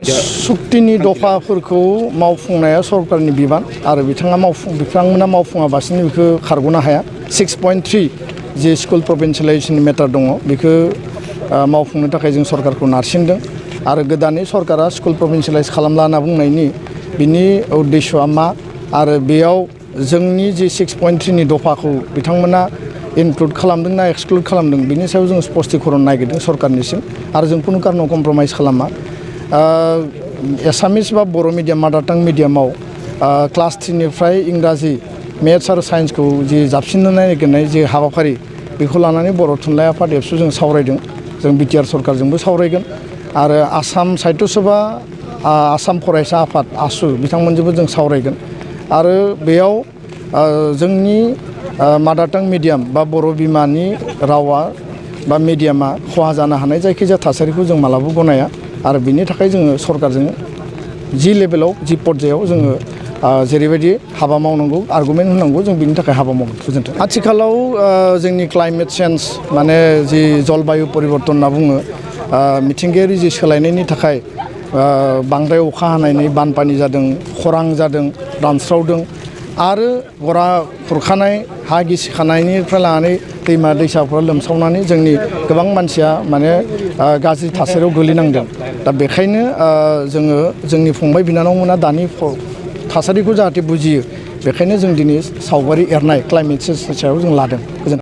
सुक्तिनि दफाफोरखौ मावफुंनाया सरकारनि बिबान आरो बिथांमोना मावफुङाबासिनो बेखौ खारग'नो हाया 6.3 जे स्कुल प्रभिन्सियेलाइजेसन मेटार दङ बेखौ मावफुंनो थाखाय जों सरकारखौ नारसिनदों आरो गोदानै सरकारा स्कुल प्रभिन्सियेलाइज खालामला होनना बुंनायनि बिनि उद्देश्यआ मा आरो बेयाव जोंनि जे 6.3 नि दफाखौ बिथांमोना इनक्लुड खालामदों ना एक्सक्लुड खालामदों बिनि सायाव जों स्पष्टीकरण नागिरदों सरकारनिसिम आरो जों खुनु कारनाव कमप्रमाइज खालामा एसामिस बा बर' मिडियाम मादार टां मिडियामाव क्लास 3 निफ्राय इंराजि मेथ्स आरो साइन्सखौ जि जाबसिननो नागिरनाय जे हाबाफारि बेखौ लानानै बर' थुनलाइ आफाद एबसु जों सावरायदों जों बिटिआर सरकारजोंबो सावरायगोन आरो आसाम साहित्य सभा आसाम फरायसा आफाद आसु बिथांमोनजोंबो जों सावरायगोन आरो बेयाव जोंनि मादार टां मिडियाम बा बर' बिमानि रावा बा मिडियामा खहा जानो हानाय जायखिजाया थासारिखौ जों मालाबा गनाया आरो बिनि थाखाय जोङो सरकारजों जि लेभेलाव जि पर्यायाव जोङो जेरैबायदि हाबा मावनांगौ आर्गुमेन्ट होनांगौ जों बिनि थाखाय हाबा मावगोन गोजोन्थों। आथिखालाव जोंनि क्लाइमेट चेन्ज माने जि जलबायु परिबर्तन होनना बुङो मिथिंगायारि जि सोलायनायनि थाखाय बांद्राय अखा हानायनि बानपानी जादों खरां जादों रानस्रावदों आरो गरा खुरखानाय हा गिसिखानायनिफ्राय लानानै दैमा दैसाफ्रा लोमसावनानै जोंनि गोबां मानसिया माने गाज्रि थासारियाव गोलैनांदों दा बेखायनो जोङो जोंनि फंबाय बिनानावमोना दानि थासारिखौ जाहाथे बुजियो बेखायनो जों दिनै सावगारि एरनाय क्लाइमेट चेन्जनि सायाव जों लादों।